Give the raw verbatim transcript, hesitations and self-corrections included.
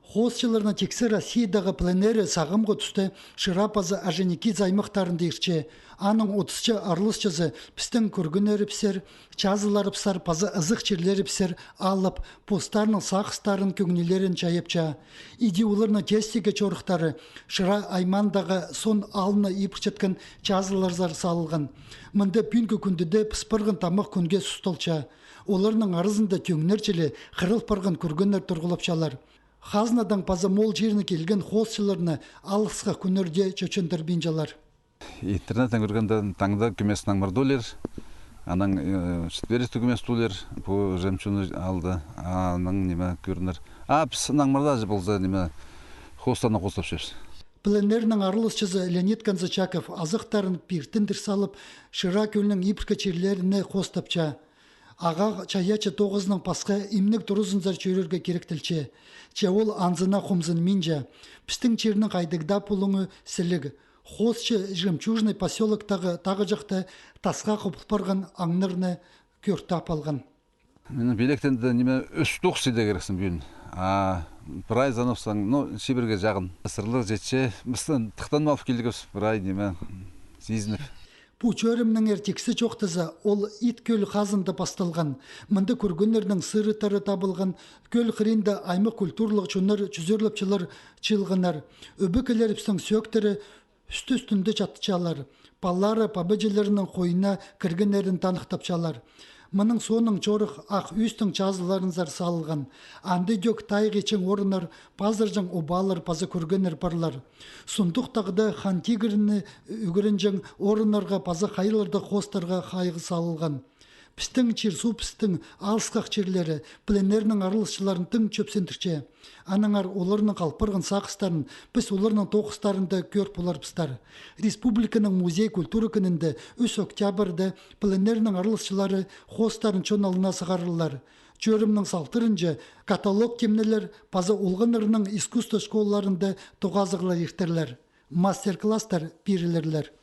Хоосчыларның тиксі Россиядағы пленері сағамғы туста Шира паза Орджоникидзе аймахтарында иртче. Аның отысча араласчызы пістің кӧргеннерібістер, чазыларыбыстар паза ызых чирлерібістер алып, постарының сағыстарын, кӧңнілерін чайапча. Иди оларның тестігі чорыхтары Шира аймаандағы сон алны ибірчеткен чазыларзар салылған. Мында пӱӱнгі кӱнде дее піс парған тамах кӱнге сусталча. Оларның аразында тӧңнер чіли хырыл парған кӧргеннер турғлапчалар. Хазнадаң паза мол чирінең килген хоосчыларны алғысха кӱннерде чочындырбинчалар. Интернеттең кӧргенде, таңда кӧмес наңмарда олир, анаң, э, четверикте кӧмес олир, пу жемчужина алды, анаң ниме кӧрінер. А піс наңмарда же полза, ниме, хоостарны хоостапчабыс. Пленернің араласчызы Леонид Канзычаков азахтарын пиртіндір салып, Шира кӧлнің ибіркі чирлеріне хоостапча. Ағаа чайаачы тоғызының пасха имнег туразынзар чӧрерге киректелче. Че ол анзына хомзынминча. Пістің чирнің хайдағ даа пулуңы сіліг. Хоосчы Жемчужный посёлоктағы тағ чахта тасха хобыл парған аңнарны кӧр тап алған. Минің пилектең дее, ниме, ӱс-тох сиде кирексің пӱӱн. А прай санапсаң, ну, чибірге чағын. Сырлар читче, пістің тыхтанып алып килгебіс прай, ниме, сизініп. Пу чӧрімнеңер тиксі чоохтаза, ол Ит кӧл хазында пасталған. Мында кӧргеннернің сырыттары табылған, кӧл хыринда аймах культуралығ чоннар, чӱзерлепчілер чыылғаннар. Ӧбекелерібістің сӧӧктері ӱстӱстінде чатчалар. Палалары пабаҷыларының хойына кіргеннерін таныхтапчалар. Мының соонаң чорых Ах Ӱӱстің чазыларынзар салылған. Анда идӧк тайығ ичең орыннар, пазырҷаң обалар паза кӧргеннер парлар. Сундух тағда Хан Тигірні ӱгренҷең орыннарға паза хайырларда хоостарға хайығ салылған. Пістің чир-суубыстың алысхах чирлері пленернің араласчыларын тың чӧпсендірче. Аннаңар оларның халып парған сағыстарын піс оларның тоғыстарында кӧр поларбыстар. Республиканың музей культура кінінде ӱс октябрьда пленернің араласчылары хоостарын чон алнына сығарарлар. Чӧрімнің салтырынҷа каталог тимнелер паза олғаннарның искусство школаларында тоғазығлар иртерлер. Мастер-класстар пирілерлер.